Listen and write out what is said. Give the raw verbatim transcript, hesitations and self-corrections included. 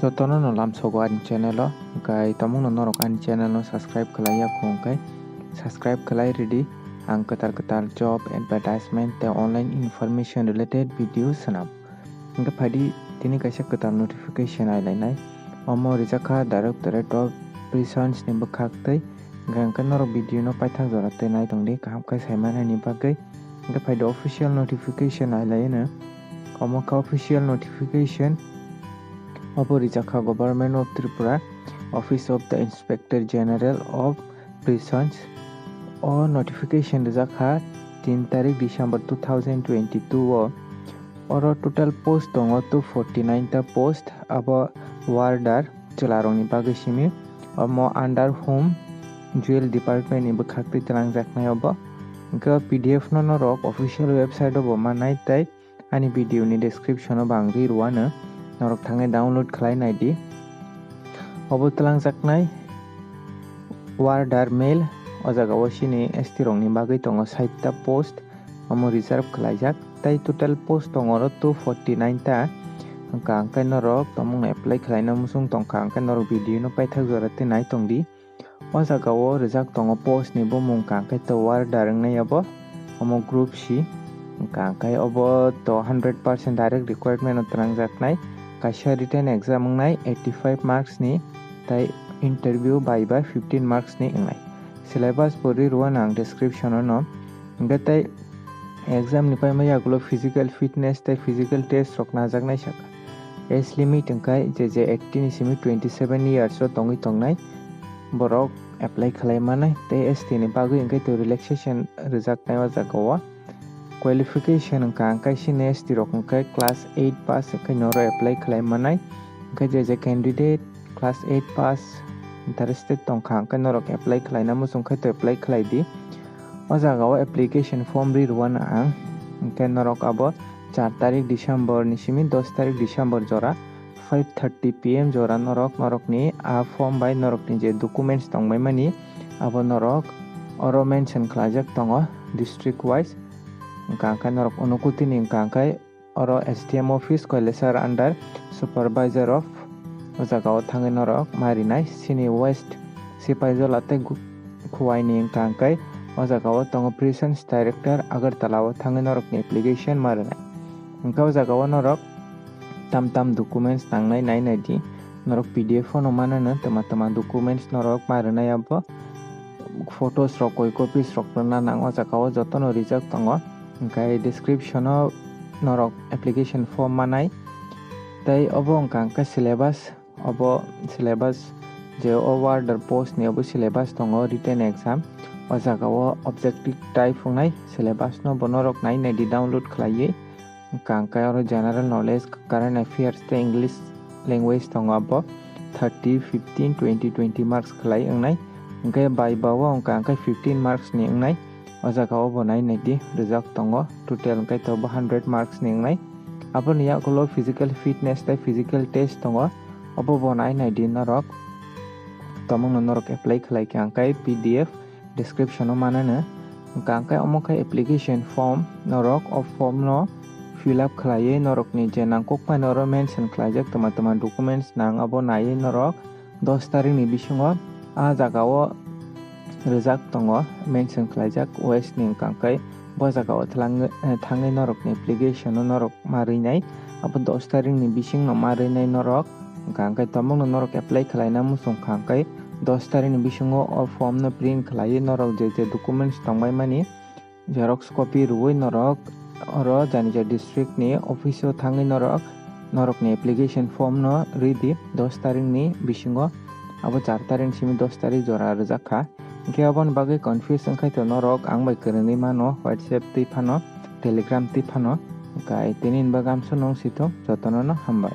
Jotono no lamsogo ani channel o, hwnkhe tomungno norok ani channel no subscribe khlai ya kho hwnkhe subscribe khlai ridi. Ang kwtal kwtal job, advertisement tei online information related video swnam. Hwnkhe phaidi tini kaisa kwtal notification ailainai. Omo rijak kha Directorate of Prisons ni bwkhak tei. Hwnkhe norok video no paithak jora tei nai tongdi kaham khe saimanani bagwi. Hwnkhe phaidi official notification ailaino. Omo khe official notification. Obo rijak kha Government of Tripura, Office of the Inspector General of Prisons. O notification rijak kha tin tarik December two thousand twenty-two o. Oro total post tongo two forty nine ta post, abo warder chwlarokni bagwi simi. Omo under Home Jail Department ni bwkhak twi twlangjaknai obo. Hwnkhe o P D F no norok official website o bo mannai tei ani video ni description o bo ang ri rwano, norok thangwi download khlai naidi. Obo twlangjaknai warder male, o jaga o chini S T rokni bagwi tongo sait ta post, omo reserve khlaijak, tei total post tongo oro two forty nine ta. Hwnkha hwnkhe norok tomungno apply khlaina muchung tongkha, hwnkhe norok video no paithak jora tei nai tongdi. O jaga o rijak tongo post ni bumung hwnkha hwnkhe to warder wngnai abo, omo group C. Hwnkha hwnkhe obo to hundred percent direct recruitment o twlangjaknai, kaisa written exam wngnai eighty five marks ni, tei interview viva fifteen marks ni wngnai. Syllabus bo ri rwano ang description o no. Hwnkhe tei exam ni paima yagulo physical fitness tei physical test rok najaknai sakha. Age limit hwnkhe je je eighteen ni simi twenty seven years o tongwi tongnai borok apply khlai manai, tei S T ni bagwi hwnkhe to relaxation rwjaknai o jaga o. Qualification hwnkha hwnkhe chini S T rok hwnkhe class eight pass hwnkhe noro apply khlai manai, hwnkhe je je candidate class eight pass interested tongkha hwnkhe norok apply khlaina muchung khe to apply khlai di. O jaga o application form ri rwano ang, hwnkhe norok abo char tarik December ni simi dos tarik December jora five thirty P M jora norok norokni a form bai norokni je documents tongbaimani abo norok oro mention khlaijak tongo district wise. Hwnkha hwnkhe norok Unakoti ni hwnkha hwnkhe oro S D M office Kailasahar under supervisor of o jaga o thangwi norok ma rinai. Chini West Sipaijala tei Gu-, Khowai ni hwnkha hwnkhe o jaga o tongo prisons director Agartala o thangwi norokni application ma rinai. Hwnkhe o jaga o norok tam tam documents nangnai nai nai di. Norok P D F o no manano, tama tama documents norok ma rinai abo. Photos rok koi copies rok rwna nang o jaga o jotono rijak tongo. Hwnkhe description o norok application form manai. Tei obo hwnkha hwnkhe syllabus, obo syllabus je o warder post ni obo syllabus tongo written exam. O jaga o objective type wngnai syllabus no bo norok nai nai di download khlaiwi. Hwnkha hwnkhe oro general knowledge, current affairs tei English language tongo abo thirty, fifteen, twenty, twenty marks khlai wngnai. Hwnkhe viva o hwnkha hwnkhe fifteen marks ni wngnai. O jaga o bo nai nai di rijak tongo, total hwnkhe to bo hundred marks ni wngnai. Aboni yagulo physical fitness tei physical test tongo, obo bo nai nai di norok. Tomungno norok apply khlai kha hwnkhe P D F description o manano. Hwnkha hwnkhe omo khe application form, norok o form no fill up khlaiwi norokni je nangkukmani oro mention khlaijak tama tama documents nang abo naiwi norok dos tarik ni bisingo a jaga o rijak tongo, mention khlaijak West ni hwnkha hwnkhe bo jaga o thlang-, eh, thangwi norokni application no norok ma rinai, abo dos tarik ni bising no ma rinai norok. Hwnkha hwnkhe tomungno norok apply khlaina muchung kha hwnkhe dos tarik ni bisingo o form no print khlaiwi norok je je documents tongbaimani xerox copy rwui norok oro jani jani district ni office o thangwi norok norokni application form no ridi dos tarik ni bisingo, abo char tarik ni simi dos tarik jora rijak kha. Hwnkhe aboni bagwi confuse wngkhai to norok ang bai kwrwngwi mano WhatsApp twi phano, Telegram twi phano. Hwnkhe tini ni bagwi amsuk nung sithung, jotono no hambai.